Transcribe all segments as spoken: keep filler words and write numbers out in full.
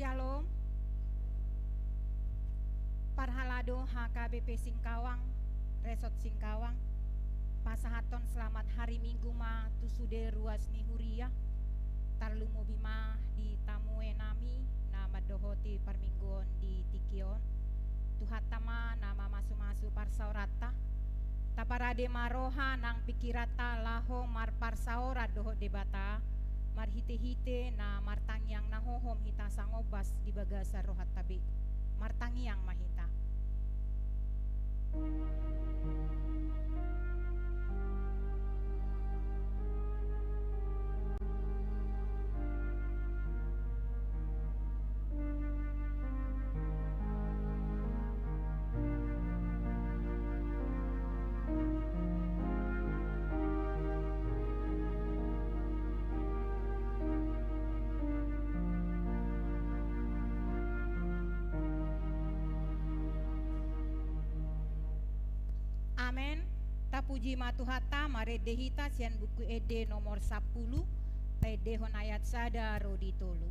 Syalom. Parhalado H K B P Singkawang, Resort Singkawang, pasahathon selamat hari Minggu ma tu sude ruas ni huria, tarlumobi ma di tamue nami na mandohoti parmingguon di tingki on. Tuhanta ma na mamasu-masu parsaoranta. Taparade ma roha nang pingkiranta laho marparsaoran dohot Debata, marhite-hite na martangiang na hohom hita sangombas di bagasan rohanta be. Martangiang ma hita. Amen. Tapuji ma Tuhanta, marende hita sian Buku Ende nomor sampulu, taendehon ayat sada ro di tolu.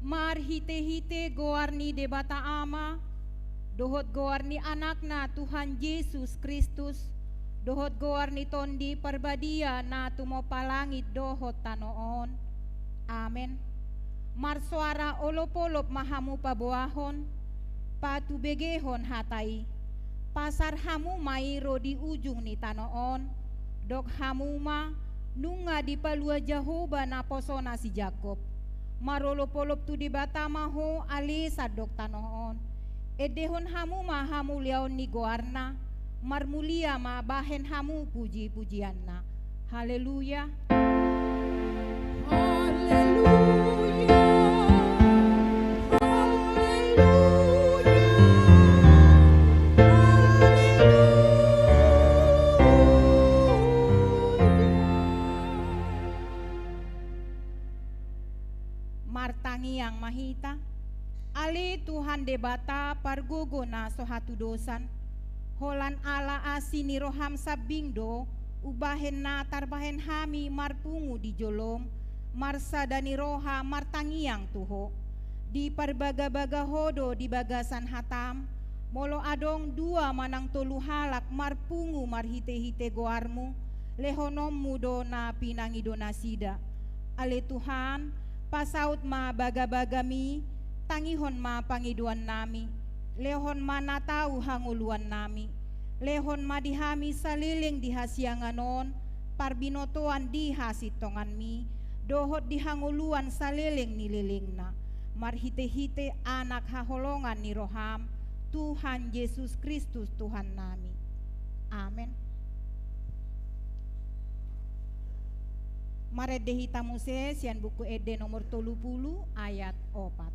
Marhite-hite goar ni Debata Ama, dohot goar ni Anakna Tuhan Jesus Kristus, dohot goar ni Tondi Parbadia na tumompa langit dohot tano on. Amen. Marsoara olop-olop ma hamu paboahon, patubegehon hata i. Pasar hamu ma i ro di ujung ni tano on, dok hamu ma, nunga dipalua Jahowa naposona si Jakob. Marolop-olop tu Debata ma ho ale sandok tano on. Endehon hamu ma hamuliaon ni goarna, marmulia ma bahen hamu puji-pujianna. Haleluya. Haleluya. Haleluya. Haleluya. Martangiang ma hita. Ale Tuhan Debata pargogo na so hatudosan, holan ala asi ni roham sambing do, umbahen na tarbahen hami marpungu di jolom, marsada ni roha martangiang tu Ho. Diparbagabaga Ho do di bagasan hatam, molo adong dua manang tolu halak marpungu marhitehite goarmu, lehononmu do na pinangido nasida. Ale Tuhan, pasaut ma bagabagami, tangihon ma pangidoannami, lehon ma na tau hangoluannami, lehon ma di hami saleleng di hasiangan on, parbinotoan di hasintonganmi, dohot di hangoluan saleleng ni lelengna, marhitehite Anak haholongan ni roham, Tuhan Jesus Kristus Tuhannami. Amen. Marende hita muse sian Buku Ende nomor tolu pulu ayat opat.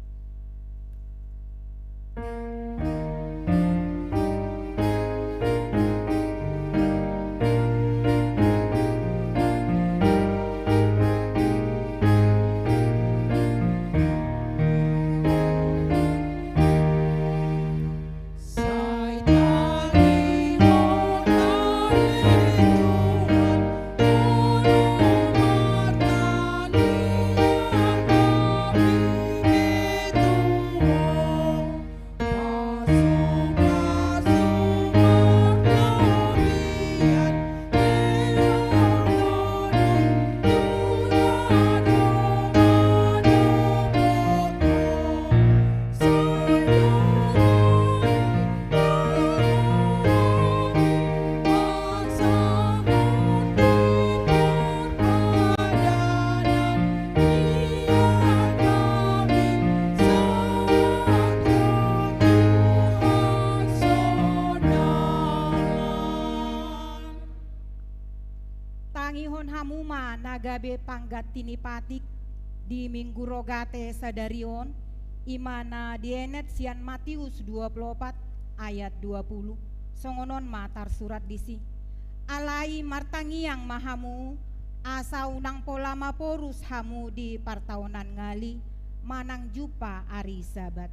Tangihon hamu ma na gabe pangganti ni patik di Minggu Rogate sadari on, i ma na dienet sian Matius dua pulu opat ayat dua pulu. Songon on ma tarsurat disi. Alai martangiang ma hamu, asa unang pola maporus hamu di partaonan ngali, manang jumpa ari Sabat.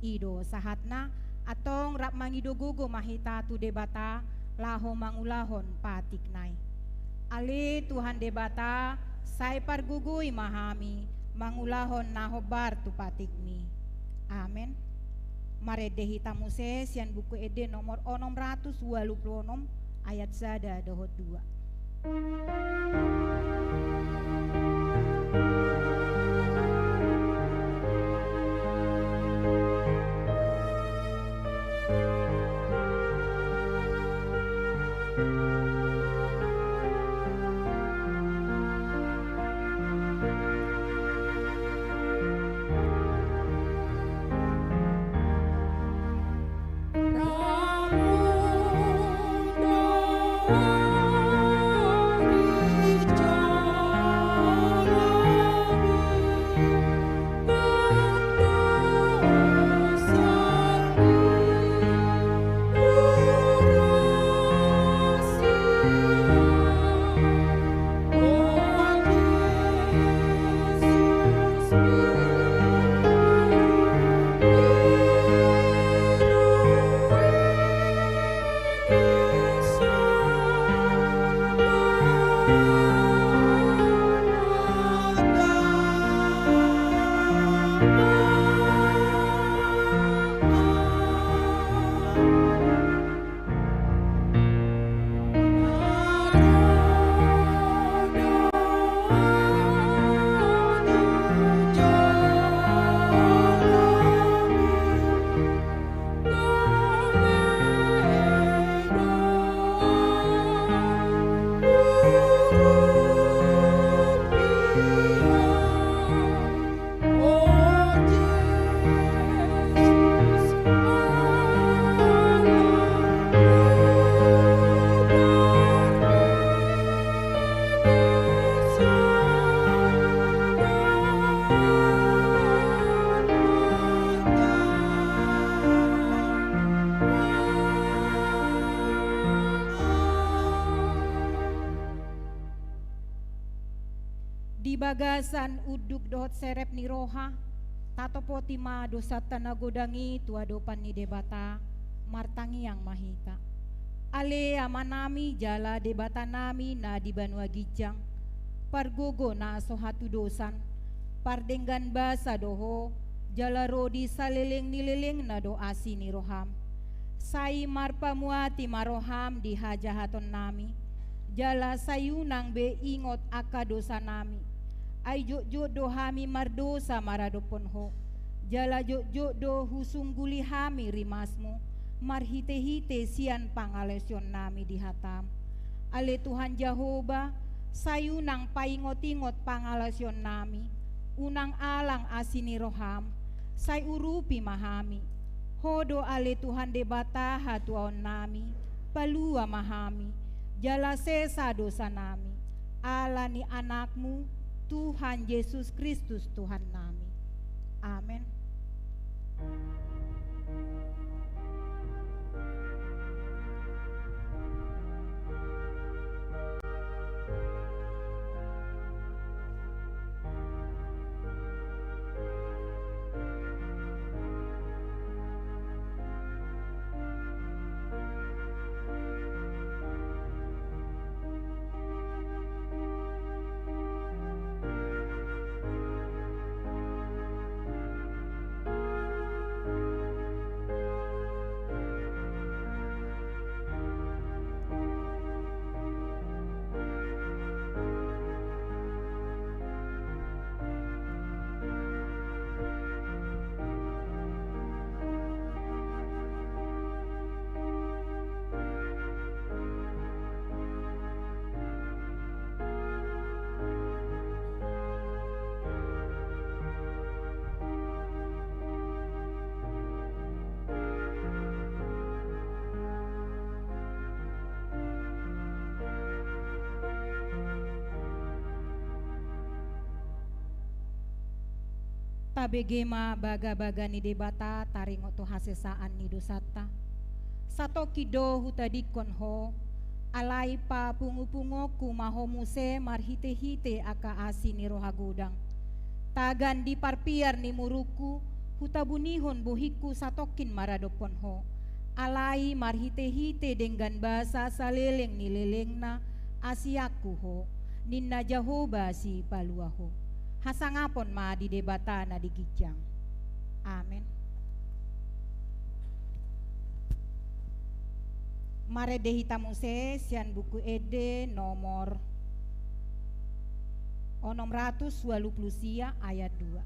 I do sahatna, antong rap mangido gogo ma hita tu Debata, laho mangulahon patikna i. Ale Tuhan Debata, sai pargogoi ma hami, mangulahon na hombar tu patikmi. Amen. Marende hita muse sian Buku Ende nomor onom ratus ualu pulu onom, ayat sada dohot dua. Di bagasan unduk dohot serep ni roha, tatopoti ma dosanta na godang i tu adopan ni Debata, martangiang ma hita. Ale Amanami jala Debatanami na di banua ginjang, pargogo na so hatudosan, pardenggan basa do Ho, jala ro di saleleng ni lelengna do asi ni roham. Sai marpamuati ma roham di hajahatonnami, jala sai unang be ingot angka dosanami. Ai jotjot do hami mardosa maradophon Ho, jala jotjot do husungguli hami rimasmu, marhitehite sian pangalaosionnami di hatam. Ale Tuhan Jahowa, sai unang paingotingot pangalaosionnami, unang alang asi ni roham, sai urupi ma hami. Ho do ale Tuhan Debata hatuaonnami, palua ma hami, jala sesa dosanami, ala ni Anakmu, Tuhan Jesus Kristus Tuhannami. Amen. Tabege ma bagabaga ni Debata taringot tu hasesaan ni dosanta. Satongkin do hutadingkon Ho, alai papungupunguonku ma Ho muse marhitehite angka asi ni roha godang. Tagan di parpiar ni murungku, hutabunihon bohingku satongkin maradophon Ho, alai marhitehite denggan basa saleleng ni lelengna, asianku Ho, ninna Jahowa Sipalua Ho. Hasangapon ma di Debata na di ginjang. Amen. Marende hita muse sian Buku Ende nomor onom ratus ualu pulu sia, ayat dua.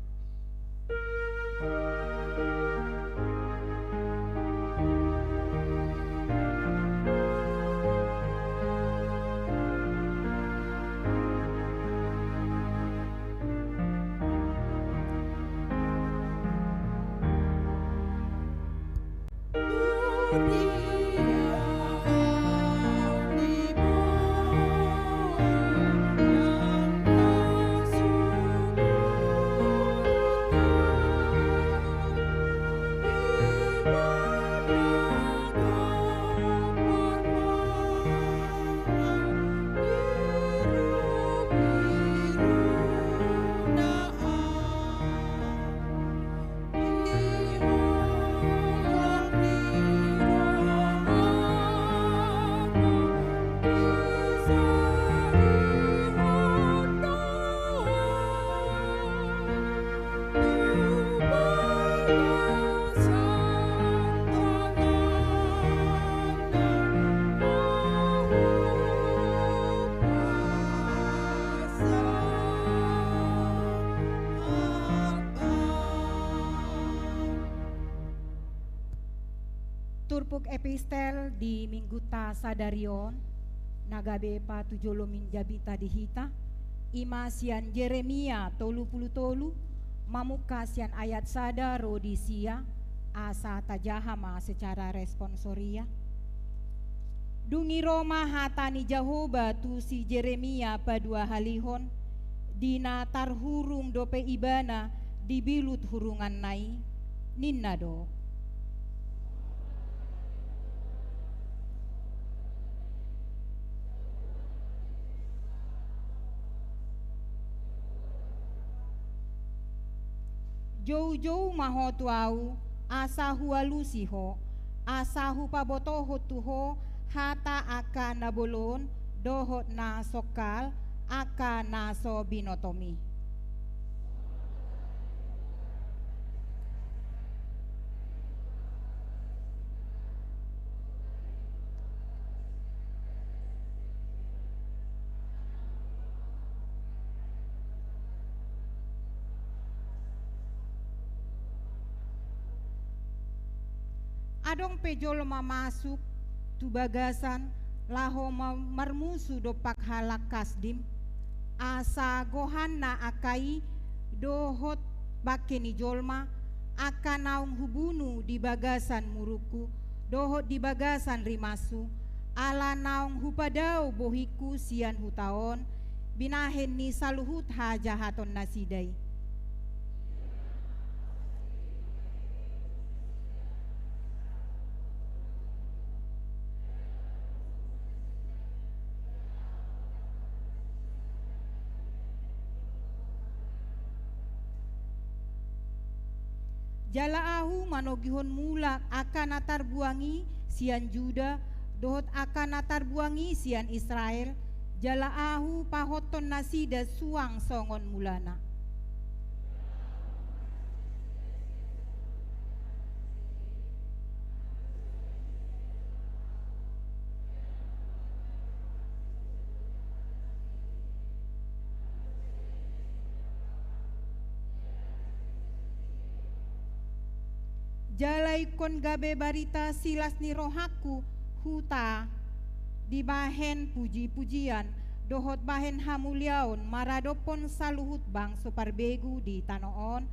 Turpuk epistel di minggunta sadari on, na gabe patujolo ni jamita di hita, i ma sian Jeremia tolu pulu tolu, mamungka sian ayat sada ro di sia, asa tajaha ma secara responsoria. Dung i ro ma hata ni Jahowa tu si Jeremia paduahalihon, di na tarhurung dope ibana di bilut hurunganna i, ninna do: Joujou ma ho tu ahu, asa hualusi ho, asa hupabotohon tu ho hata angka na bolon dohot na songkal, angka na so binotomi. Adong pe jolma masuk tu bagasan laho ma-, marmusu dompak halak Kasdim, asa gohanna angka i dohot bangke ni jolma, angka naung hubunu di bagasan murukku dohot di bagasan rimashu, ala naung hupadao bohingku sian huta on, binahen ni saluhut hajahatonnasida i. Jala ahu manogihon mulak angka na tarbuang i sian Juda, dohot angka na tarbuang i sian Israel, jala ahu pahothon nasida suang songon mulana. Jala ingkon gabe barita silas ni rohangku huta dibahen puji-pujian dohot bahen hamuliaon maradophon saluhut bangso parbegu di tano on,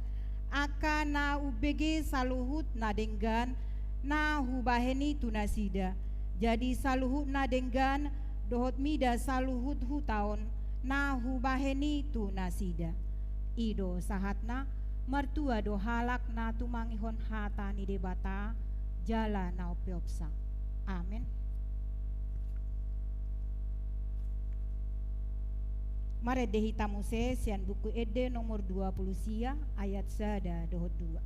angka na umbege saluhut na denggan na hubahen i tu nasida. Jadi saluhut na denggan dohot mida saluhut huta on na hubahen i tu nasida. I do sahatna. Martua do halak na tumangihon hata ni Debata jala na umpeopsa. Amen. Marende hita muse sian Buku Ende nomor dua puluh sia, ayat sada dohot dua.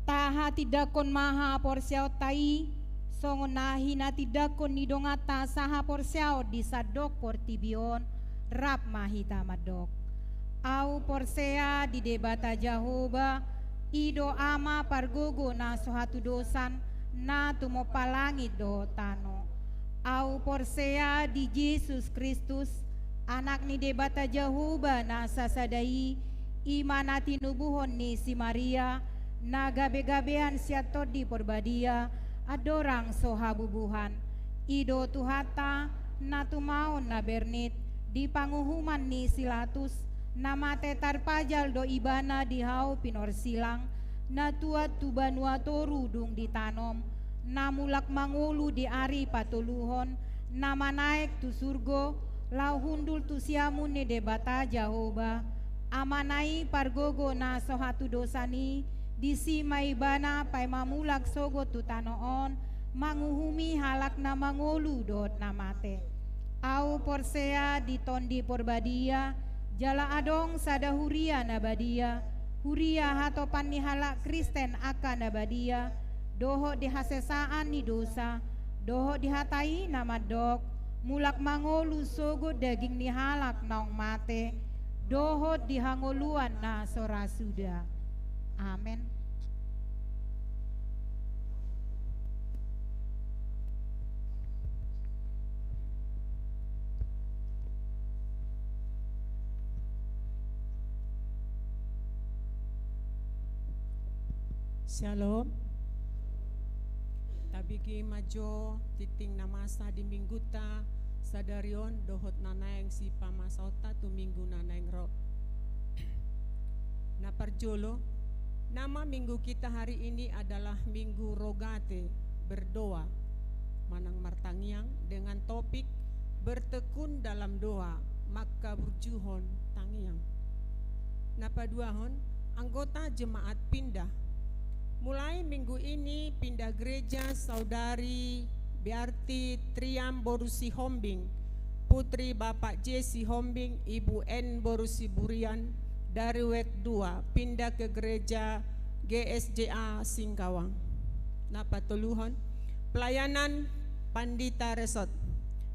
Tahatindangkon ma haporseaonta i, songon na hinatindangkon ni donganta sahaporseaon di sandok portibi on, rap ma hita mandok. Ahu porsea di Debata Jahowa, i do Ama pargogo na so hatudosan, na tumompa langit dohot tano. Ahu porsea di Jesus Kristus, Anak ni Debata Jahowa na sasada i, i ma na tinubuhon ni si Maria, na gabegabean sian Tondi Porbadia, andorang so habubuhan, I do Tuhanta, na tumaon na bernit, di panguhuman ni si Latus, na mate tarpajal do ibana di hau pinorsilang, na tuat tu banua toru dung ditanom, na mulak mangolu di ari patoluhon, na manaek tu surgo, laho hundul tu siamun ni Debata Jahowa, Amana i pargogo na so hatudosan i, disi ma ibana paima mulak sogot tu tano on, manguhumi halak na mangolu dohot na mate. Ahu porsea di Tondi Porbadia, jala adong sada huria na badia, huria hatopan ni halak Kristen angka na badia, dohot di hasesaan ni dosa, dohot di hata i na mandok, mulak mangolu sogot daging ni halak naung mate, dohot di hangoluan na so ra suda. Amen. Syalom. Tabege ma jo tingting na masa di minggunta sadari on dohot na naeng sipamasaonta tu minggu na naeng ro. Na parjolo, nama minggu kita hari ini adalah Minggu Rogate, berdoa, manang martangiang, dengan topik bertekun dalam doa, mangkaburjuhon tangiang. Na paduahon, anggota jemaat pindah. Mulai minggu ini pindah gereja Saudari Bearti Triam boru Sihombing, putri Bapak J Sihombing, Ibu N boru Siburian, dari wek dua pindah ke gereja G S J A Singkawang. Na patoluhon, pelayanan Pandita Resort.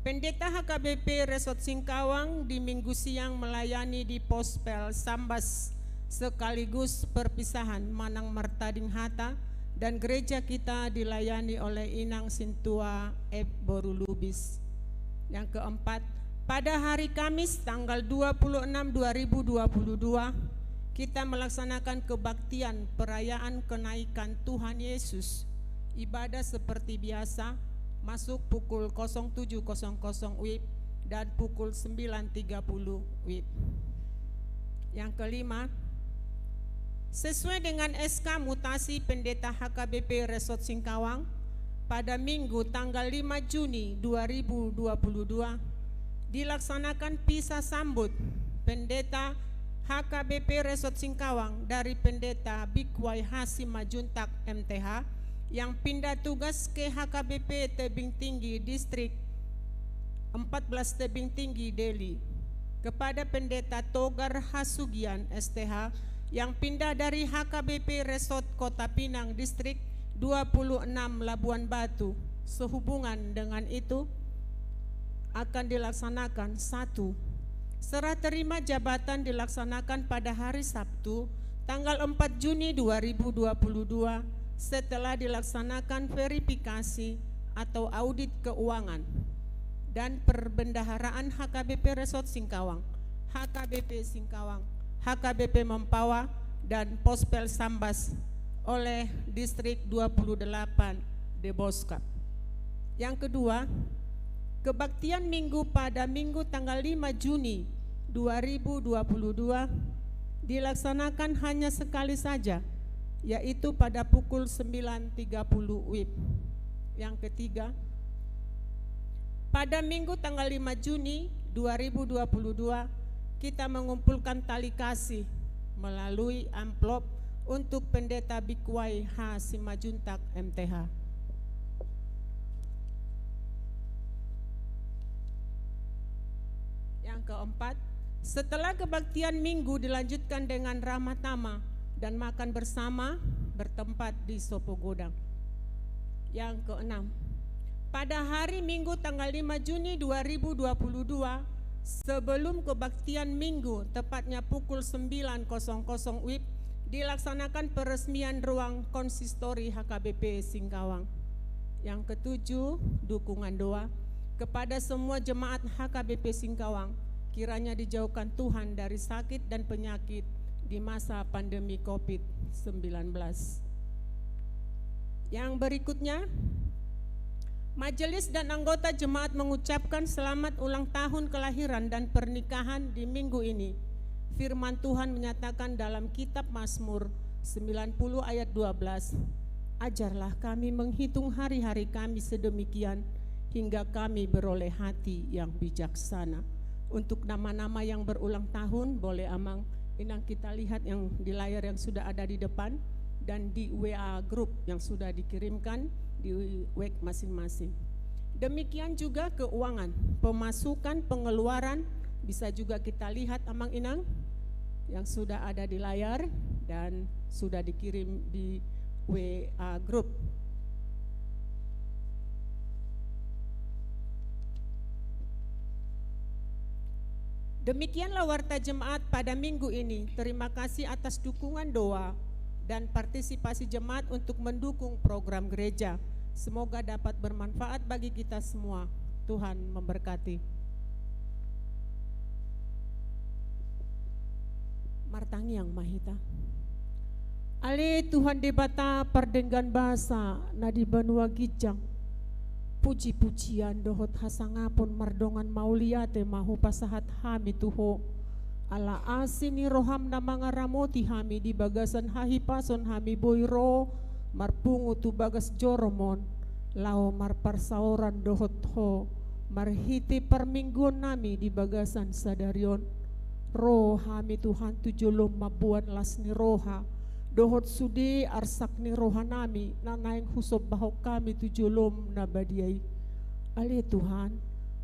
Pendeta H K B P Resort Singkawang di Minggu siang melayani di Pospel Sambas sekaligus perpisahan manang martading hata, dan gereja kita dilayani oleh Inang Sintua F boru Lubis. Yang keempat, pada hari Kamis tanggal dua puluh enam dua ribu dua puluh dua, kita melaksanakan kebaktian perayaan kenaikan Tuhan Yesus. Ibadah seperti biasa, masuk pukul kosong tujuh kosong kosong wib dan pukul sembilan tiga puluh wib. Yang kelima, sesuai dengan S K mutasi Pendeta H K B P Resort Singkawang, pada Minggu tanggal lima Juni dua ribu dua puluh dua, dilaksanakan pisa sambut Pendeta H K B P Resort Singkawang dari Pendeta Bikuai H Simanjuntak M T H yang pindah tugas ke H K B P Tebing Tinggi Distrik empat belas Tebing Tinggi Deli, kepada Pendeta Togar Hasugian S T H yang pindah dari H K B P Resort Kota Pinang Distrik dua puluh enam Labuan Batu. Sehubungan dengan itu, akan dilaksanakan, satu, serah terima jabatan dilaksanakan pada hari Sabtu, tanggal empat Juni dua ribu dua puluh dua, setelah dilaksanakan verifikasi atau audit keuangan dan perbendaharaan H K B P Resort Singkawang, H K B P Singkawang, H K B P Mempawah, dan Pospel Sambas oleh Distrik dua puluh delapan Deboskap. Yang kedua, kebaktian Minggu pada Minggu tanggal lima Juni dua ribu dua puluh dua dilaksanakan hanya sekali saja, yaitu pada pukul sembilan tiga puluh wib. Yang ketiga, pada Minggu tanggal lima Juni dua ribu dua puluh dua, kita mengumpulkan tali kasih melalui amplop untuk Pendeta Bikuai H Simanjuntak M T H. Yang keempat, setelah kebaktian Minggu dilanjutkan dengan ramah tamah dan makan bersama bertempat di Sopo Godang. Yang keenam, pada hari Minggu tanggal lima Juni dua ribu dua puluh dua, sebelum kebaktian Minggu, tepatnya pukul sembilan kosong kosong wib, dilaksanakan peresmian ruang konsistori H K B P Singkawang. Yang ketujuh, dukungan doa kepada semua jemaat H K B P Singkawang, kiranya dijauhkan Tuhan dari sakit dan penyakit di masa pandemi covid sembilan belas. Yang berikutnya, Majelis dan anggota jemaat mengucapkan selamat ulang tahun kelahiran dan pernikahan di minggu ini. Firman Tuhan menyatakan dalam kitab Mazmur sembilan puluh ayat dua belas, "Ajarlah kami menghitung hari-hari kami sedemikian, hingga kami beroleh hati yang bijaksana." Untuk nama-nama yang berulang tahun, boleh Amang Inang kita lihat yang di layar yang sudah ada di depan dan di W A group yang sudah dikirimkan di W A masing-masing. Demikian juga keuangan, pemasukan, pengeluaran, bisa juga kita lihat, Amang Inang, yang sudah ada di layar dan sudah dikirim di W A group. Demikianlah warta jemaat pada minggu ini. Terima kasih atas dukungan doa dan partisipasi jemaat untuk mendukung program gereja. Semoga dapat bermanfaat bagi kita semua. Tuhan memberkati. Martangiang ma hita. Ale Tuhan Debata pardenggan basa na di banua ginjang, puji-pujian dohot hasangapon mardongan mauliate ma hupasahat hami tu Ho. Ala asi ni roham na mangaramoti hami di bagasan hahipason hami boi ro marpungu tu bagas joroMon, laho marparsaoran dohot Ho marhite parmingguon nami di bagasan sadari on. Ro hami Tuhan tu jolom mamboan las ni roha dohot sude arsak ni roha nami na naeng husombahon hami tu jolom na badia i. Ale Tuhan,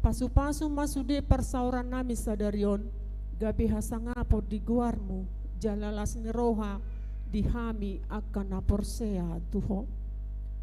pasu-pasu ma sude parsaoran nami sadari on, gabe hasangapon di goarMu, jala las ni roha di hami angka na porsea tu Ho.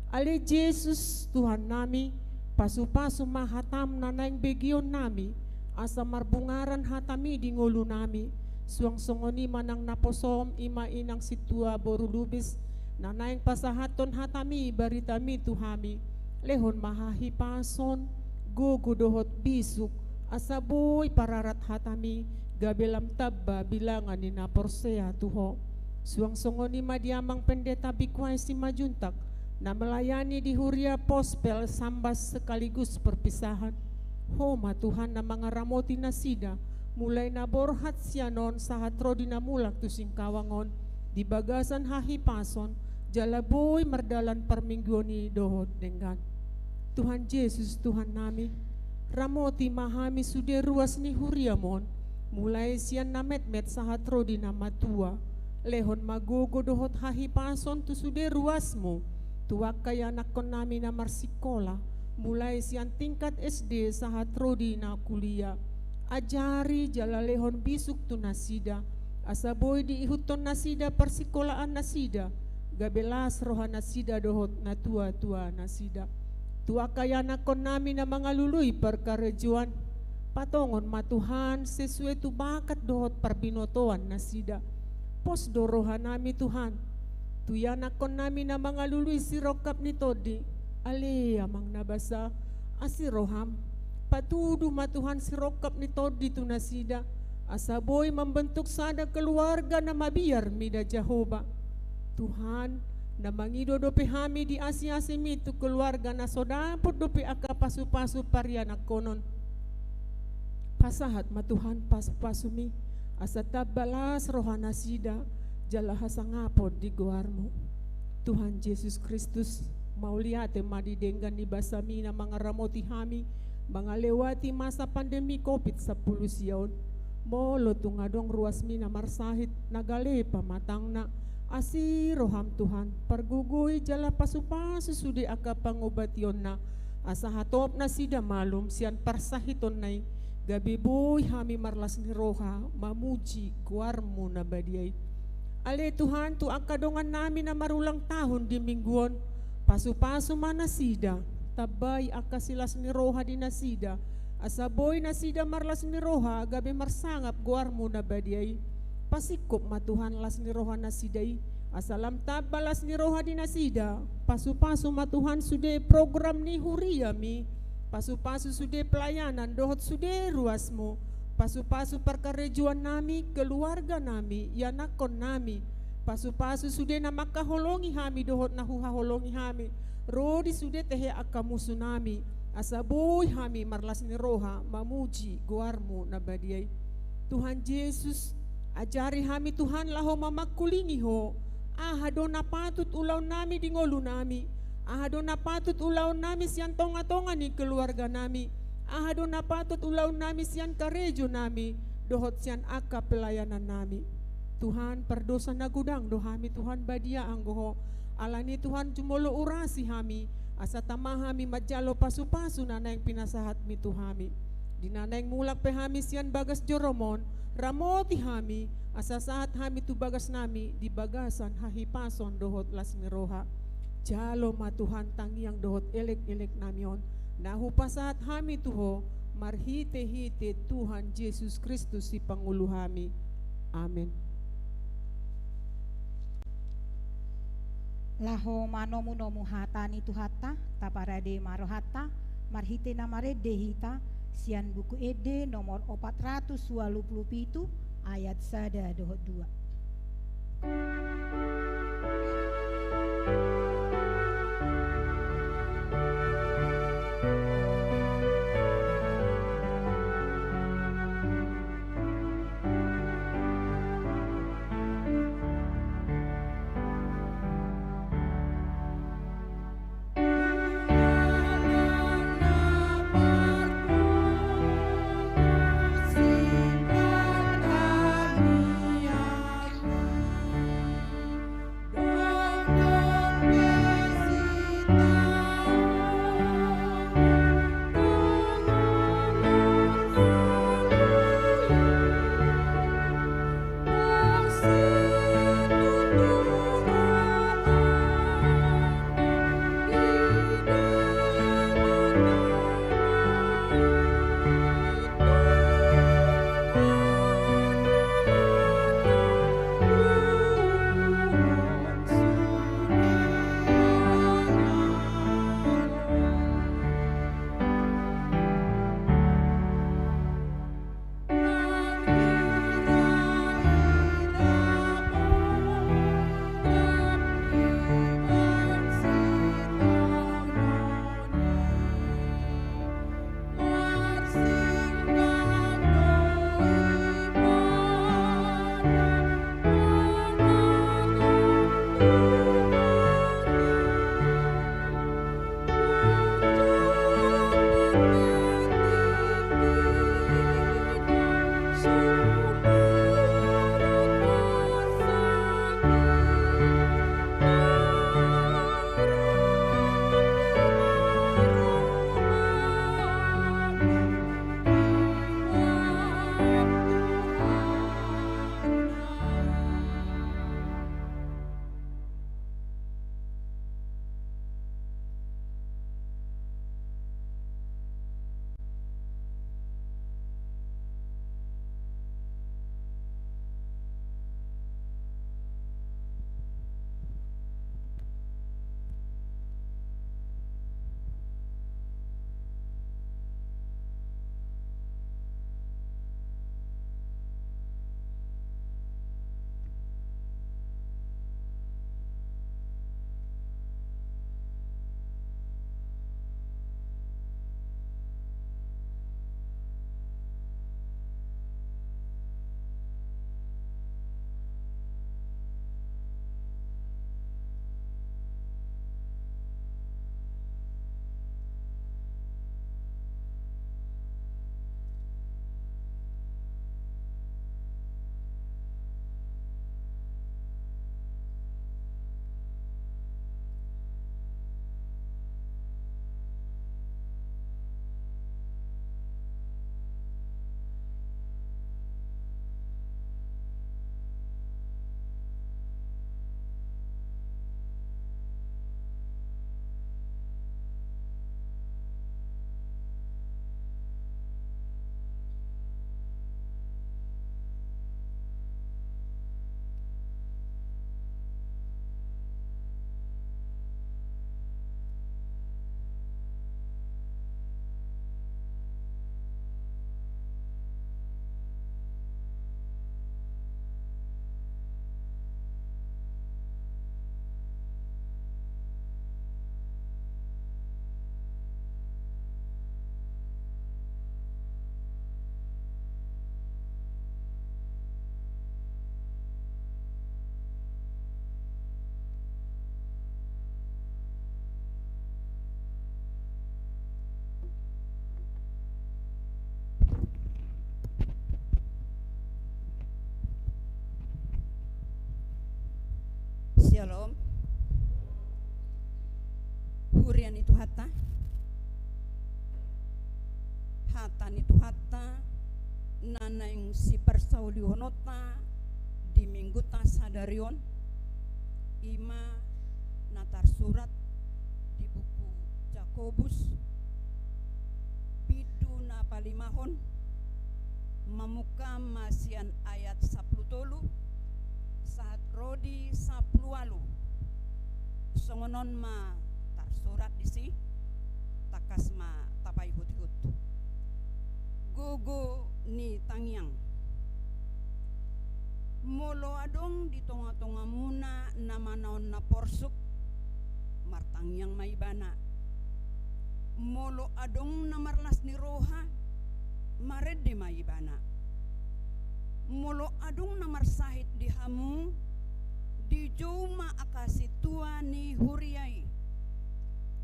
Ale Jesus Tuhan nami, pasu-pasu ma hataM na naeng begeon nami, asa marbungaran hataMi di ngolu nami, suang songon i ma nang naposoM, i ma inang sintua boru Lubis, na naeng pasahathon hataMi, baritaMi tu hami. Lehon ma hahipason, gogo dohot bisuk, asa boi pararat hataMi, gabe lam tamba bilangan ni na porsea tu Ho. Suang songon i ma di Amang Pendeta Bikuai Simanjuntak, na melayani di Huria Pospel Sambas sekaligus perpisahan. Ho ma Tuhan na mangaramoti nasida, mulai na borhat sian on sahat ro di na mulak tu Singkawang on, di bagasan hahipason, jala boi mardalan parmingguon i dohot denggan. Tuhan Jesus, Tuhan nami, ramoti ma hami sude ruas ni huriaM on, mulai sian na metmet sahat ro di na matua. Lehon ma gogo dohot hahipason tu sude ruasMu, tu angka ianakhon nami na marsikola, mulai sian tingkat S D sahat ro di na kuliah. Ajari jala lehon bisuk tu nasida, asa boi diihuthon nasida parsikolaan nasida, gabe las roha nasida dohot na tua-tua nasida. Tu angka ianakhon nami na mangalului parkarejoan, patongon ma Tuhan sesuai tu bakat dohot parbinotoan nasida. Pos do roha nami Tuhan, tu ianakhon nami na mangalului sirongkap ni tondi. Ale Amang na basa, asi rohaM, patudu ma Tuhan sirongkap ni tondi tu nasida, asa boi mambentuk sada keluarga na mabiar mida Jahowa. Tuhan, na mangido dope hami di asi-asiMi tu keluarga na so dapot dope angka pasu-pasu parianakhonon. Pasahat ma Tuhan pasu-pasuMi, asa tamba las roha nasida, jala hasangapon di goarMu. Tuhan Jesus Kristus, mauliate ma di denggan ni basaMi na mangaramoti hami, mangalewati masa pandemi covid sampulu sia on. Molo tung adong ruasMi na marsahit, na gale pamatangna, asi rohaM Tuhan, pargogoi jala pasu-pasu sude angka pangobationna, asa hatop nasida malum sian parsahitonna i, gabe boi hami marlas ni roha mamuji goarMu na badia i. Ale Tuhan, tu angka dongan nami na marulang tahun di minggu on, pasu-pasu ma nasida, tambai angka silas ni roha di nasida, asa boi nasida marlas ni roha gabe marsangap goarMu na badia i. Pasingkop ma Tuhan las ni roha nasida i, asa lam tamba las ni roha di nasida. Pasu-pasu ma Tuhan sude program ni huriaMi, pasu-pasu sude pelayanan dohot sude ruasMu, pasu-pasu parkarejoan nami, keluarga nami, ianakhon nami, Pasu-pasu sude na mangkaholongi hami dohot na huhaholongi hami, ro di sude tehe angka musunami, asa boi hami marlas ni roha mamuji goarmu na badia i. Tuhan Jesus, ajari hami Tuhan laho mamangkulingi Ho, aha do na patut ulaonnami di ngolunami, aha do na patut ulaonnami sian tonga-tonga ni keluarganami, aha do na patut ulaonnami sian karejonami, dohot sian angka pelayanannami. Tuhan, pardosa na godang do hami Tuhan badia anggo Ho. Alani Tuhan jumolo urasi hami, asa tama hami manjalo pasu-pasu na naeng pinasahatmi tu hami. Di na naeng mulak pe hami sian bagas jorom on, ramoti hami, asa sahat hami tu bagasnami di bagasan hahipason dohot las ni roha. Jalo ma Tuhan tangiang dohot elek-eleknami on, na hupasahat hami tu Ho, marhite-hite Tuhan Jesus Kristus Sipangolu hami. Amen. Laho manomu-nomu hata ni Tuhanta, taparade ma rohanta, marhite na marende hita, sian Buku Ende nomor opat ratus walu pulu pitu, ayat sada dohot dua. Shalom. Huria ni Tuhanta. Hata ni Tuhanta na naeng siparsaulihononta di minggunta sadari on, i ma na tarsurat di buku Jakobus, bindu na palimahon, mamungka ma sian ayat sampulu tolu sahat ro di sampulu ualu. Songon on ma tarsurat disi, tangkas ma tapaihutihut. Gogo ni tangiang. Molo adong di tongatongamuna na manaon na porsuk, martangiang ma ibana. Molo adong na marlas ni roha, marende ma ibana. Molo adong na marsahit di hamu, dijou ma angka sintua ni huria i,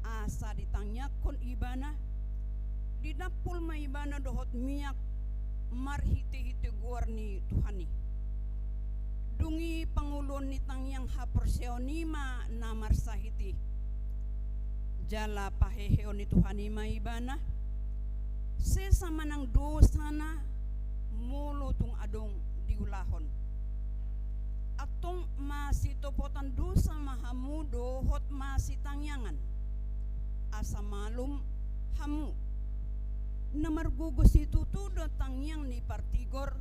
asa ditangiangkon ibana, didampul ma ibana dohot miak marhitehite goar ni Tuhan i. Dung i pangoluon ni tangiang haporseaon i ma na marsahit i. Jala paheheon ni Tuhan i ma ibana, sesa manang dosana molo tung adong diulahon. Antong masitopotan dosa ma hamu dohot masitangiangan, asa malum hamu. Na margogo situtu do tangiang ni partigor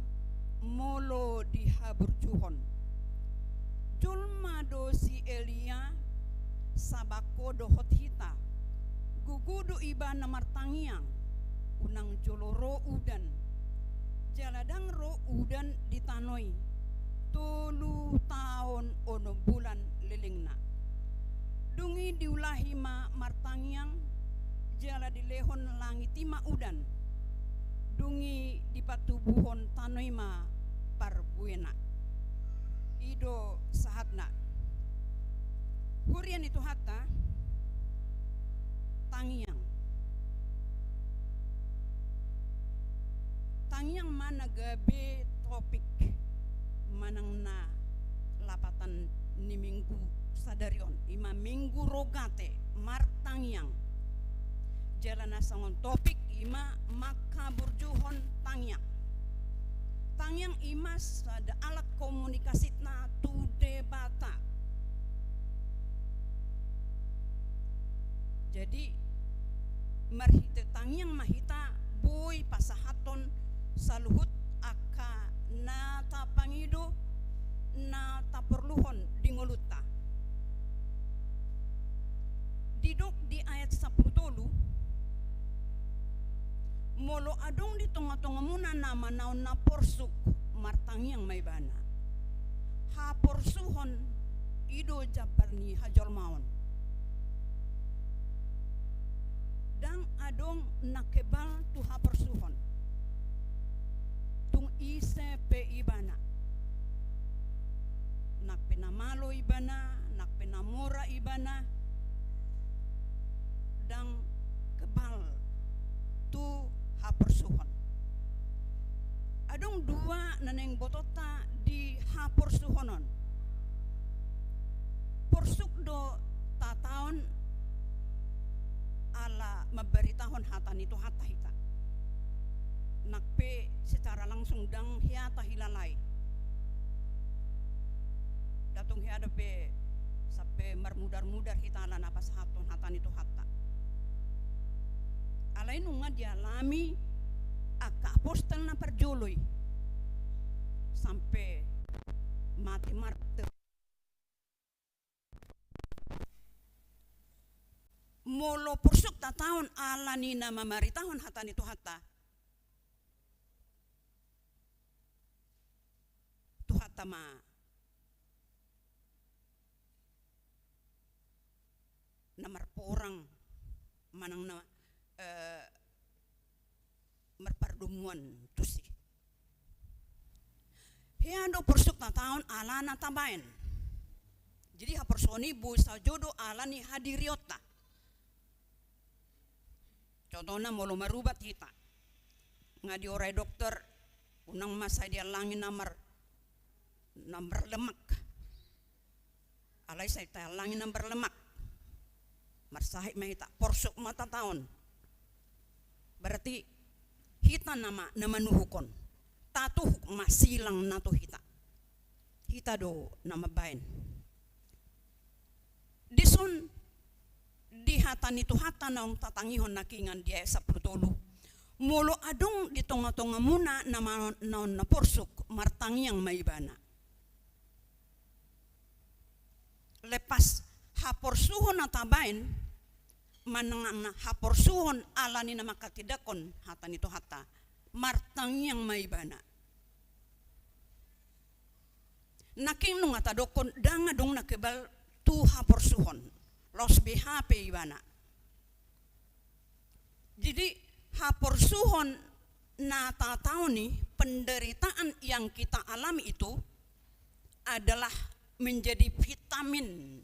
molo dihaburjuhon. Jolma do si Elia, sabangko dohot hita. Gogo do ibana martangiang, unang jolo ro udan. Jala ndang ro udan di tano i tolu taon onom bulan lelengna. Dung i diulahi ma martangiang, jala dilehon langit i ma udan. Dung i dipatubuhon tano i ma parbuena. I do sahatna. Huria ni Tuhanta, tangiang. Tangiang ma na gabe topik manang na lapatan ni minggu sadari on, i ma Minggu Rogate, martangiang. Jala na songon topik i ma manghaburjuhon tangiang. Tangiang i ma sada alat komunikasina tu Debata. Jadi, marhite tangiang ma hita boi pasahathon saluhut angka na tapangido, na taporluhon di ngolunta. Didok di ayat sampulu tolu, molo adong di tongatongamuna na manaon na porsuk, martangiang ma ibana. Haporsuhon i do jambar ni hajolmaon. Ndang adong na kebal tu haporsuhon. Tung ise pe ibana. Nang pe na malo ibana, nang pe na mora ibana, ndang kebal tu haporsuhon. Adong dua na naeng botonta di haporsuhon on. Porsuk do tataon ala mambaritahon hata ni Tuhanta hita. Nang pe secara langsung ndang hea tahilalai. Nda tung hea dope sampe marmudarmudar hita ala na pasahathon hata ni Tuhanta. Alai nunga dialami angka apostel na parjolo i sampe mate martir. Molo porsuk tataon ala ni na mamaritahon hata ni Tuhanta, Tuhanta ma na marporang manang na, eh, marpardomuan tusi. Hea do porsuk tataon ala na tabaen. Jadi haporsuhon i boi sajo do ala ni hadirionta. Contohna molo marubat hita, nga diorai dokter, unang ma sai diallangi na mar-, na marlemak. Alai sai tahallangi na marlemak. Marsahit ma hita, porsuk ma tataon. Berarti hita nama na manuhuk on. Tatuhuk ma silang na tu hita. Hita do na mambaen. Dison di hata ni Tuhanta naung tatangihon nangkiningan di ayat sampulu tolu. Molo adong di tonga-tongamuna na ma-, naon na porsuk, martangiang ma ibana. Lepas haporsuhon na tabaen, manang na haporsuhon ala ni na manghatindanghon hata ni Tuhanta, martangiang ma ibana. Nangkin nunga tadokkon ndang adong na kebal tu haporsuhon, laos be hape ibana. Jadi, haporsuhon na tataon i, penderitaan yang kita alami itu adalah menjadi vitamin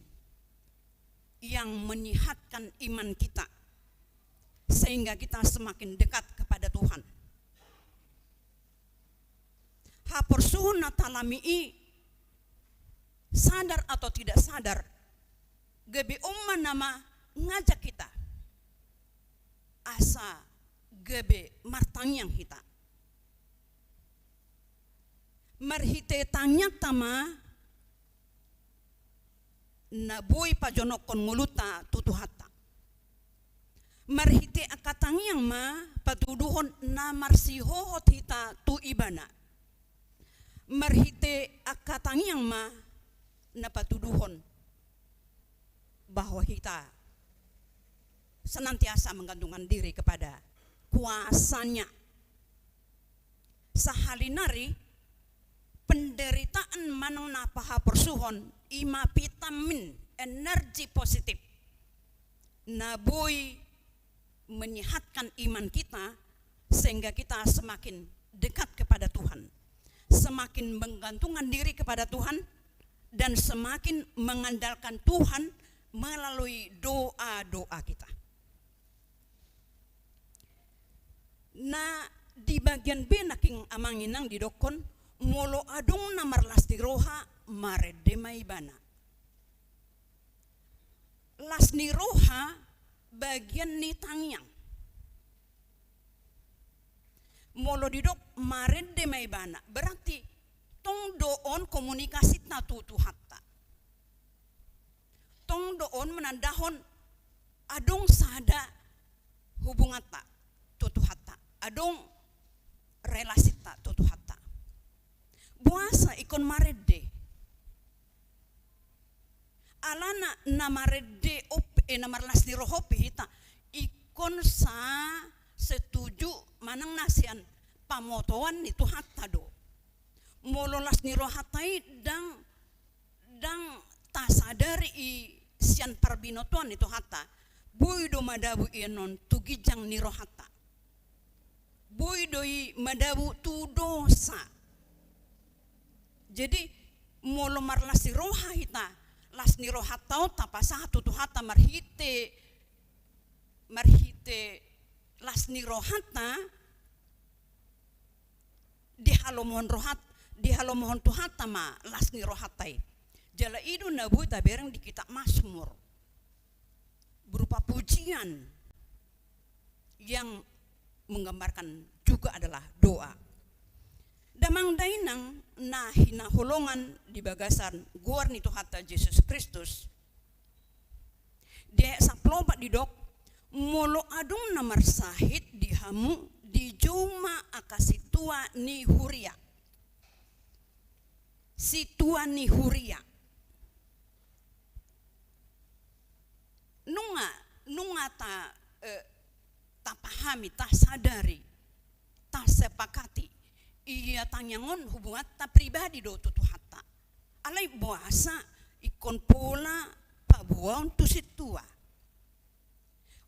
yang menyehatkan iman kita, sehingga kita semakin dekat kepada Tuhan. Haporsuhon na tahallangi i, sadar atau tidak sadar, gabe on ma na mangajak hita asa gabe martangiang hita. Marhite tangiangta ma na boi pajonokhon ngolunta tu Tuhanta. Marhite angka tangiang ma patuduhon na marsihohot hita tu Ibana. Marhite angka tangiang ma na patuduhon bahwa hita senantiasa menggantungkan diri kepada kuasa-Nya. Sahali nari, penderitaan manang na pahaporsuhon i ma vitamin, energi positif na boi menyehatkan iman kita, sehingga kita semakin dekat kepada Tuhan, semakin menggantungkan diri kepada Tuhan, dan semakin mengandalkan Tuhan melalui doa-doa kita. Na di bagian B nangkin, amang inang, didokkon, molo adong na marlas ni roha, marende ma ibana. Las ni roha bagian ni tangiang. Molo didok marende ma ibana, berarti tong do on komunikasinta tu Tuhanta. Tong do on menandahon adong sada hubunganta tu Tuhanta, adong relasinta tu Tuhanta. Boasa ingkon marende? Alana na marende op-, eh, na marlas ni roha pe hita, ingkon sa setuju manang na sian pamotoan ni Tuhanta do. Molo las ni rohanta i ndang, ndang tasadari i sian parbinotoan ni Tuhanta, boi do madabu i annon tu ginjang ni rohanta. Boi do i madabu tu dosa. Jadi, molo marlas ni roha hita, las ni rohanta on tapasahat tu Tuhanta marhite, marhite las ni rohanta, dihalomohon rohat-, dihalomohon Tuhanta ma las ni rohanta i. Jala i do na boi tabereng di kitab Mazmur berupa pujian yang menggambarkan juga adalah doa. Damang dainang na hinaholongan di bagasan goar ni Tuhanta Jesus Kristus, di ayat sampulu opat didok, molo adong na marsahit di hamu, dijou ma angka sintua ni huria. Sintua ni huria. Nunga, nunga ta, eh, tapahami, tasadari, tasepakati, ia tangiang on hubunganta pribadi do tu Tuhanta. Alai boasa ingkon pola paboaon tu sintua?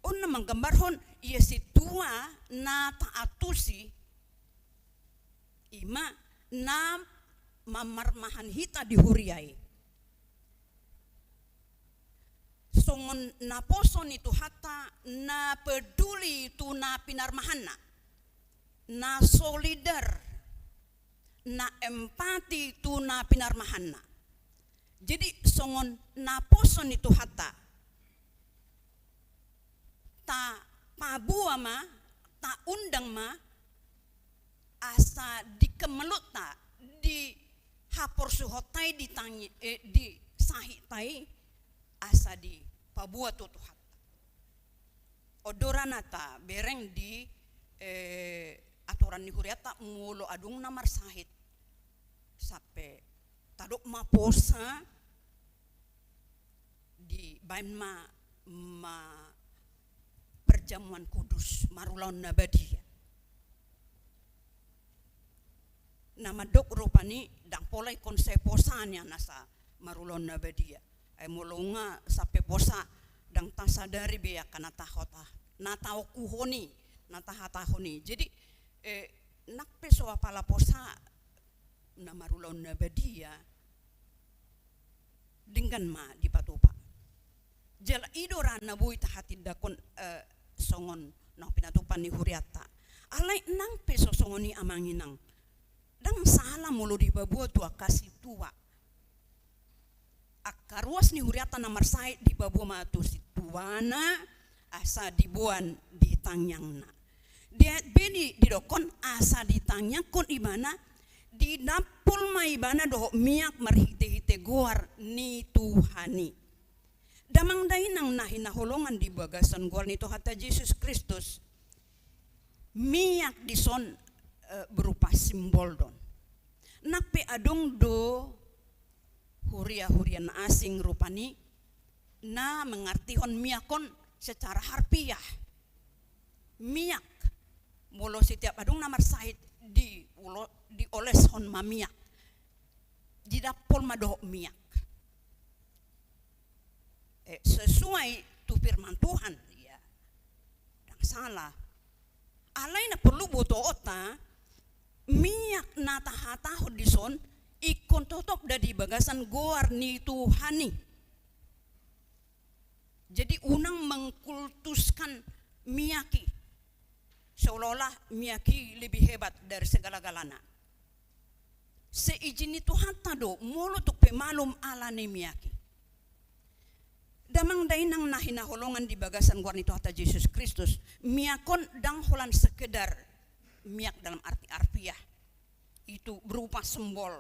On na manggambarhon ia sintua na taantusi, i ma na mamarmahan hita di huria i. Songon naposo ni Tuhanta na peduli tu na pinarmahanna, na solidar, na empati tu na pinarmahanna. Jadi songon naposo ni Tuhanta, tapaboa ma, taundang ma, asa di kemelutta, di haporsuhonta i, di tangi, eh, di sahita i, asa dipaboa tu Tuhanta. On do ra na tabereng di, eh, aturan ni huriata, molo adong na marsahit, sampe tadok ma posa, dibaen ma, ma perjamuan kudus, marulaon na badia. Na mandok rupani ndang pola ingkon sai posa nian asa marulaon na badia. Ai molo nga sampe posa, ndang tasadari be angka na taha-, na taokuhon i, na tahatahon i. Jadi, eh, nang pe so apala posa na marulaon na badia, denggan ma dipatupa. Jala i do ra na boi tahatindangkon, eh, songon naung pinatupa ni huriata. Alai nang pe so songon i, amang inang, ndang sala molo dipaboa tu angka sintua. Angka ruas ni huriata na marsahit dipaboa ma tu sintuana, asa diboan di tangiangna. Di ayat B di, didokkon asa ditangiangkon ibana, didampul ma ibana dohot miak marhite-hite goar ni Tuhan i. Damang dainang na hinaholongan di bagasan goar ni Tuhanta Jesus Kristus, miak dison, eh, berupa simbol do on. Nang pe adong do huria-huria na asing rupani na mengartihon miak on secara harfiah. Miak, molo setiap adong na marsahit, di ulo-, dioleshon ma miak. Didampul ma dohot miak. Eh, sesuai tu firman Tuhan, ya, ndang sala. Alai na porlu botoonta, miak na tahatahon dison ingkon totop do di bagasan goar ni Tuhan i. Jadi unang mengkultuskan miak i, seolah-olah miak i lebih hebat dari segala-galana. Seizin ni Tuhanta do, molo tung pe malum ala ni miak i. Damang dainang na hinaholongan di bagasan goar ni Tuhanta Jesus Kristus, miak on ndang holan sekedar miak dalam arti harfiah, itu berupa simbol.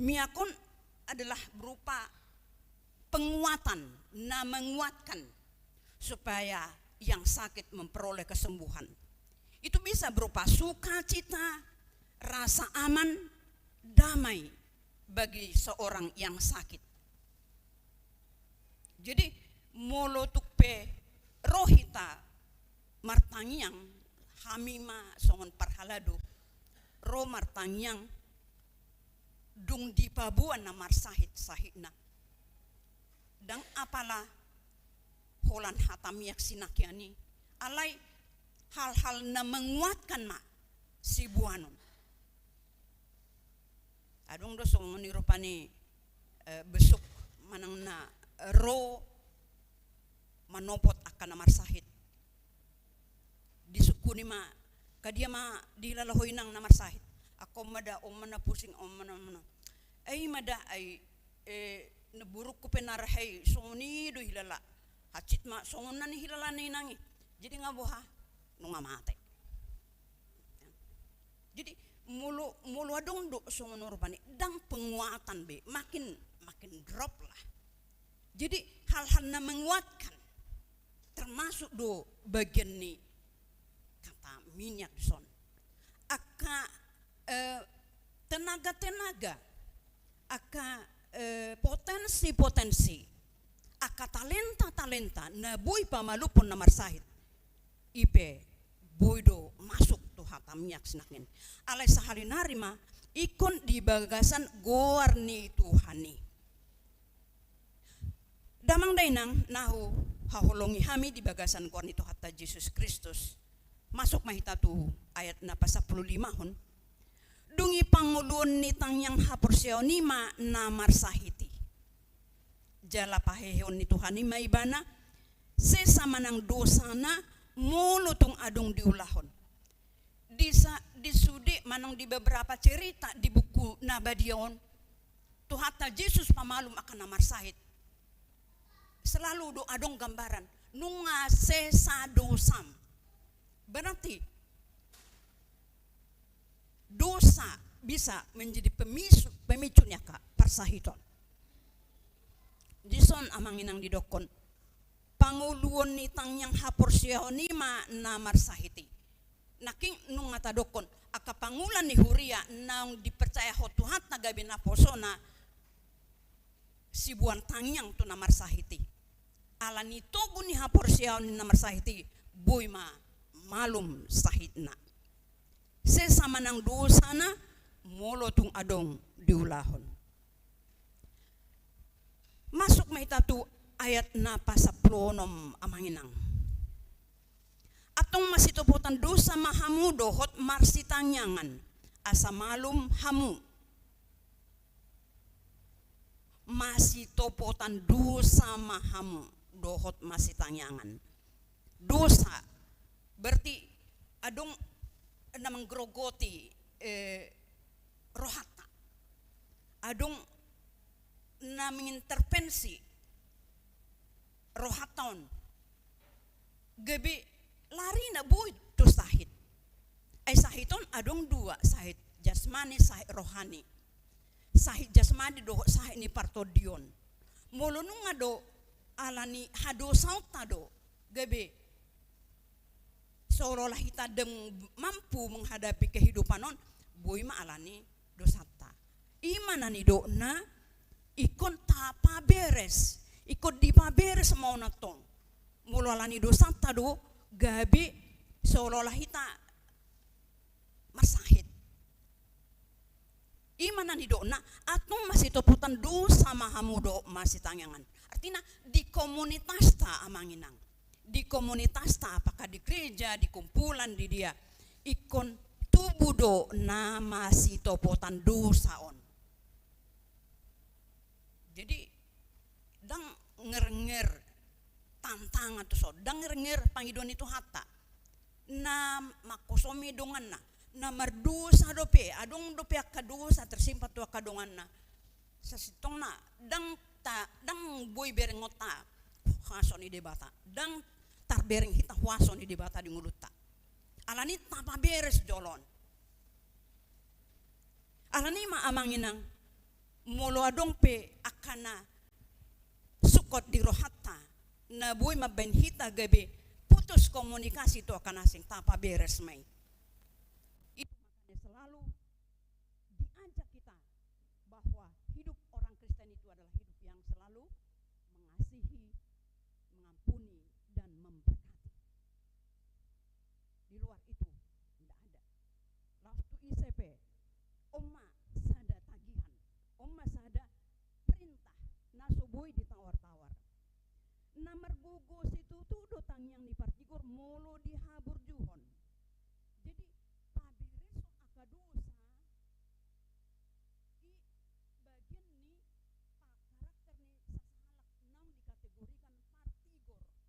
Miak on adalah berupa penguatan, na menguatkan supaya yang sakit memperoleh kesembuhan. Itu bisa berupa sukacita, rasa aman, damai bagi seorang yang sakit. Jadi, molo tung pe ro hita martangiang, hami ma songon parhalado, ro martangiang, dung dipaboa na marsahit sahitna. Ndang apala holan hata miak sinangkian i, alai hal-hal na menguatkan ma siboanon. Adong do songon i rupani, eh, besuk manang na ro manopot angka na marsahit. Disungkuni ma, "Angka dia ma dihilala ho inang na marsahit?" "Angka on ma da, on ma na pusing, on ma na, on ma na." "Ai ma da, ai, eh, namborungku pe na rahe i songon i do hilala. Hansit ma songon na nihilala ni inang i. Jadi nga boha, nunga mate." Jadi molo, molo adong do songon on rupani, ndang penguatan be, makin, makin drop lah. Jadi hal-hal na menguatkan termasuk do bagian ni kata miak dison. Angka, eh, tenaga-tenaga, angka, eh, potensi-potensi, angka talenta-talenta na boi pamalumhon na marsahit, i pe boi do masuk tu hata miak sinangkian. Alai sahali nari ma, ingkon di bagasan goar ni Tuhan i. Damang dainang na huhaholongi hami di bagasan goar ni Tuhanta Jesus Kristus. Masuk ma hita tu ayat na pasampulu limahon. Dung i pangoluon ni tangiang haporseaon i ma na marsahit i. Jala paheheon ni Tuhan i ma ibana, sesa manang dosana molo tung adong diulahon. Di sa-, di sude manang di beberapa cerita di buku na badia on, Tuhanta Jesus pamalum angka na marsahit. Selalu do adong gambaran nunga sesa dosam. Berarti dosa bisa menjadi pemicu, pemicu ni angka parsahiton. Dison amang inang didokkon, pangoluon ni tangiang haporseaon i ma na marsahit i. Nangkin nunga tadokkon, angka pangula ni huria naung dipercayahon Tuhanta gabe naposona, siboan tangiang tu na marsahit i. Ala ni togu ni haporseaon ni na marsahit i, boi ma malum sahitna. Sesa ma nang dosana, molo tung adong diulahon. Masuk ma hita tu ayat na pasampuluonom amang inang. Antong masitopotan dosa ma hamu dohot marsitangiangan, asa malum hamu. Masitopotan dosa ma hamu dohot marsitangiangan. Dosa berarti adong na manggerogoti, eh, rohanta. Adong na mengintervensi rohanta on. Gabe lari na boi do sahit. Ai sahit on adong dua, sahit jasmani, sahit rohani. Sahit jasmani dohot sahit ni partondion. Molo nunga do ala ni hadosaonta do gabe seolah-olah hita ndang mampu menghadapi kehidupan on, boi ma ala ni dosanta. I ma na nidokna, ingkon tapaberes, ingkon dipaberes ma on antong. Molo ala ni dosanta do gabe seolah-olah hita marsahit. I ma na nidokna, antong masitopotan dosa ma hamu dohot marsitangiangan. Artina di komunitasta amang inang. Di komunitasta, apakah di gereja, di kumpulan, di dia. Ingkon tubu do na masitopotan dosa on. Jadi, ndang ngernger tantangan tuson, ndang ngernger pangidoan ni Tuhanta. Na mangkosomi donganna, na mardosa dope, adong dope angka dosa tersimpan tu angka donganna. Sasintongna, ndang ta, ndang boi berengonta huaso ni Debata, ndang tarbereng hita huaso ni Debata di ngolunta. Ala ni i tapaberes jolo on. Ala ni i ma amang inang, molo adong pe angka na sungkot di rohanta, na boi mambahen hita gabe putus komunikasi tu angka na asing, tapaberes ma i. Itu makanya selalu diajak kita bahwa hidup orang Kristen itu adalah hidup yang selalu mengasihi, mengampuni, dan memberkati. Di luar itu, nggak ada. Laos tu ise pe, on ma sada tagihan, on ma sada perintah na so boi ditawar-tawar. Na margogo situtu do tangiang ni partigor molo dihaburjuhon. Jadi, paberes angka dosa, i bagian ni pa-, karakter ni sasahalak naung dikategorikan partigor. Jadi memang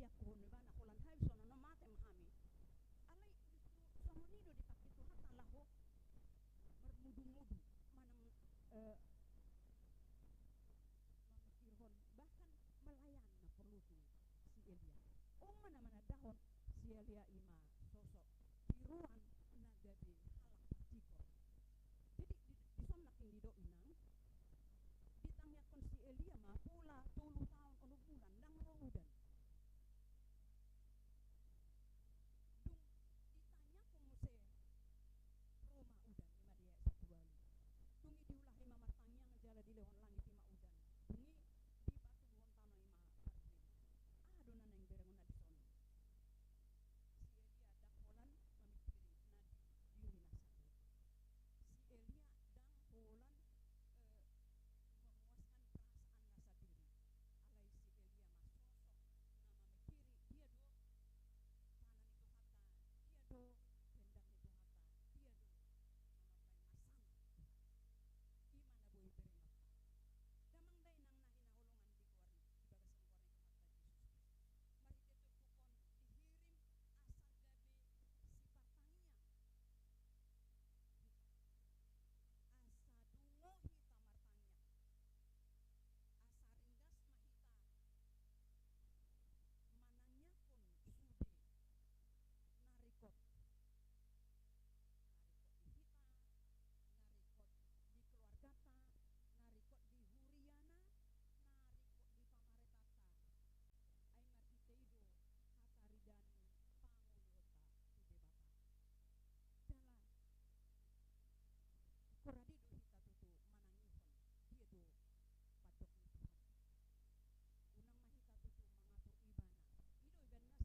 Didakkohon ibana holan hami songon on mate ma hami. Alai justru songon i do dipake Tuhanta laho marmudumudu manang, eh, mamikirhon bahkan melayani na porlu tu si Elia. On ma na manandahon si Elia i ma sosok tiruan na gabe halak partikor. Jadi di, dison nangkin didok inang, ditangiangkon si Elia ma pola tolu taon onom bulan ndang ro udan. Dung ditangiangkon muse ro ma udan, i ma di ayat sampulu ualu. Dung i diulahi ma martangiang jala dilehon langit i ma udan. Dung i dipatubuhon tano i ma parbue. Aha do na naeng berengon na dison? Si Elia ndang holan mamikiri na di, diri na sandiri. Si Elia ndang holan, eh, memuaskan perasaan na sandiri. Alai si Elia ma sosok na mamikiri dia do rencana ni Tuhanta, dia do kehendak ni Tuhanta, dia do na mambaen masalah. I ma na boi berengonta. Damang dainang na hinaholongan di goar, di bagasan goar ni Tuhanta Jesus Kristus. Marhite turpuk on dihirim asa gabe sipartangiang hita. Asa dungo hita martangiang. Asa ringgas ma hita manangiangkon sude na ringkot. Na ringkot di hita, na ringkot di keluargata, na ringkot di huriana, na ringkot di pamarentanta. Ai marhite i do hataridaan ni pangoluonta tu Debata. Jala, horadi do hita tutu manangihon dia do pandok ni Tuhan. Unang ma hita tutu mangatur ibana. I do ibana sae, molo martangiang hita, tapipi. Tatutup matanta, tapapipi. Na manandahon pangatur ni Tuhanta do i. Ber-, bertekuk lutut. I na manandahon ingkon kehendak ni Tuhan. Ingkon pangatur ni Tuhanta do i. Jadi ndang boi hita mangatur ibana. Sahali nari ma amang inang asa sipartangiang ma hita tutu. Tahaburjuhon ma martangiang. Ai marhite tangiang on ma na boi terjamin hita berkomunikasi tu Tuhanta. Jala marhite tangiangta on ma kuasa Roh Kudus akan mengajak kita untuk peka kepada apa kehendak daripada Tuhan kita Yesus Kristus. Molo nunga dengar-dengaran hita tu kata hati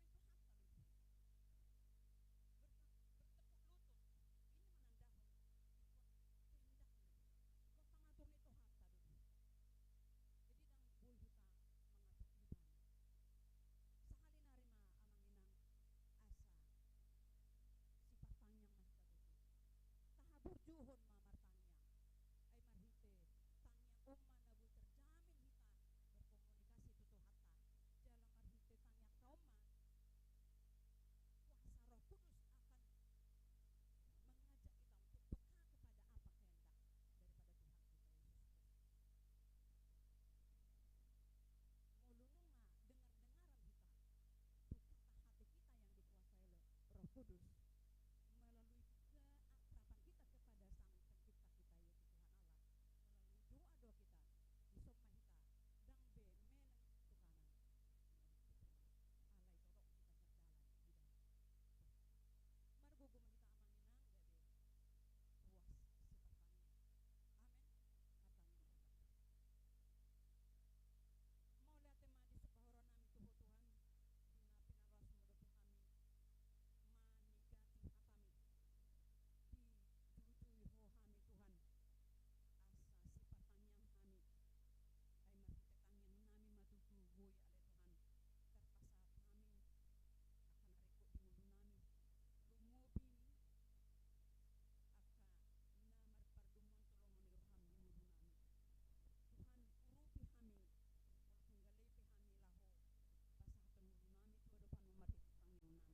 kita yang dikuasai oleh Roh Kudus, melalui keakraban kita kepada Sang Pencipta kita, yaitu Tuhan Allah, melalui doa-doa kita, dison ma hita ndang be meleng tu kanan, alai torop hita mardalan di dalam. Margogo ma hita amang inang gabe puas sipartangiang. Amen. Martangiang ma hita. Mauliate ma di so pahoranami tu Ho Tuhan, di na pinarlas Ho do tu hami, manigati hataMi, dijujui Ho hami Tuhan, asa sipartangiang hami, ai marhite tangiangnami ma tutu boi ale Tuhan, tarpasahat hami angka na ringkot di ngolunami, lumobi angka na marpardongan tu lomo ni rohaM di ngolunami.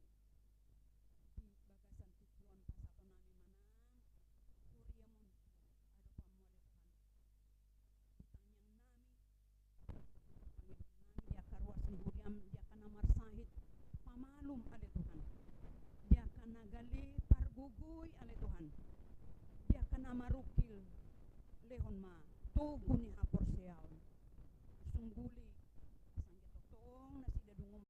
Tuhan, urupi hami, ulang hunggapi hami laho pasahathon ngolunami tu adopanMu marhite tangiangnami. Di bagasan tingki on pasahatonnami ma nang huriaMon adopanMu ale Tuhan. Di tangiangnami, pangidoannami, di angka ruas ni huriaM, di angka na marsahit, pamalum ale Tuhan. Di angka na gale, pargogoi ale Tuhan. Di angka na marungkil, lehon ma togu ni haporseaon. Sungguli asa anggiat tongtong nasida dungo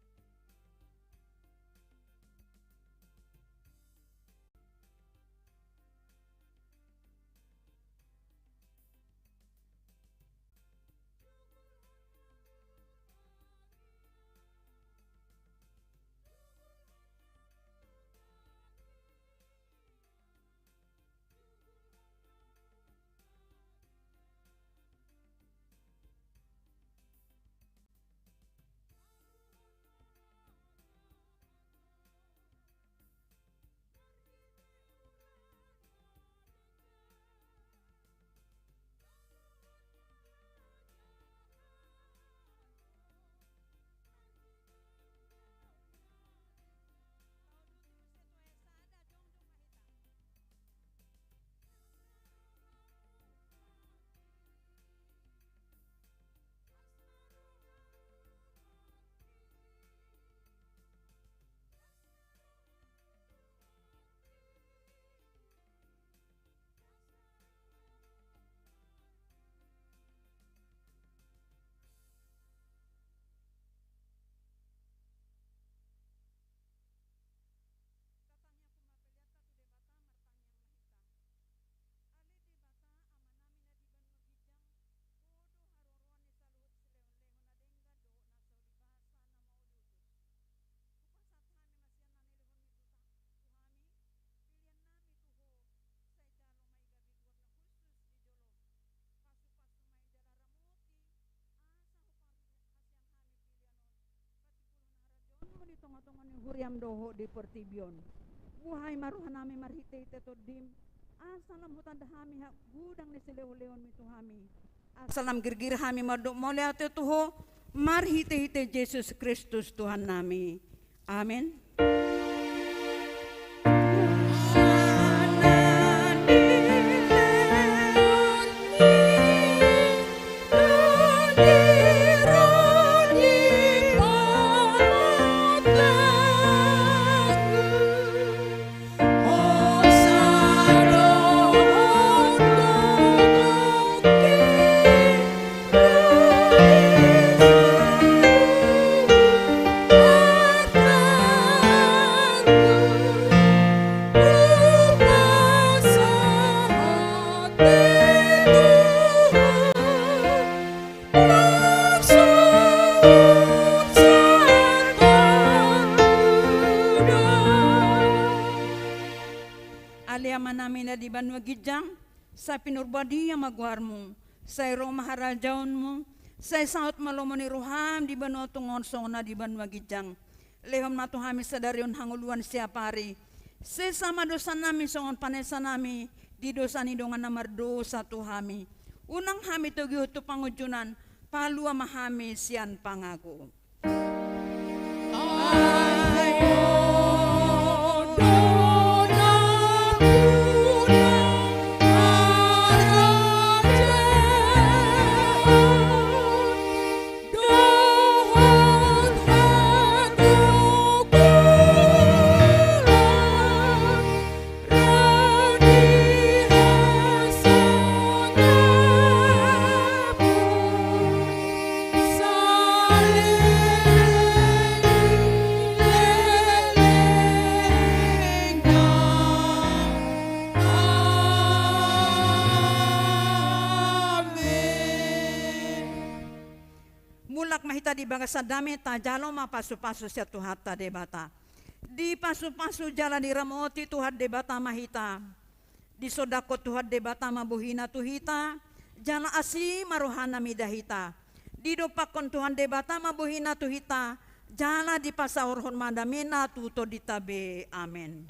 tongatonga ni huriam dohot di portibi on. Buhai ma rohanami marhitehite Tondim, asa lam hutanda hami godang ni silehonlehonmi tu hami, asa lam girgir hami mandok mauliate tu Ho, marhitehite Jesus Kristus Tuhannami. Amen. Ale Amanami na di banua ginjang, sai pinarbadia ma goarmu, sai ro ma harajaonmu, sai saut ma lomo ni roham di banua tonga on songon na di banua ginjang. Lehon ma tu hami sadari on hangoluan siapari. Sesa ma dosanami songon panesanami di dosa ni dongan na mardosa tu hami. Unang hami togihon tu pangunjunan, palua ma hami sian pangago. Mulak ma hita di bagasan dame, tajalo ma pasupasu sian Tuhanta Debata. Dipasupasu jala diramoti Tuhan Debata ma hita. Disondangkon Tuhan Debata ma bohina tu hita, jala asi ma rohana mida hita. Didompakkon Tuhan Debata ma bohina tu hita, jala dipasaorhon ma damena tu tondinta be. Amen.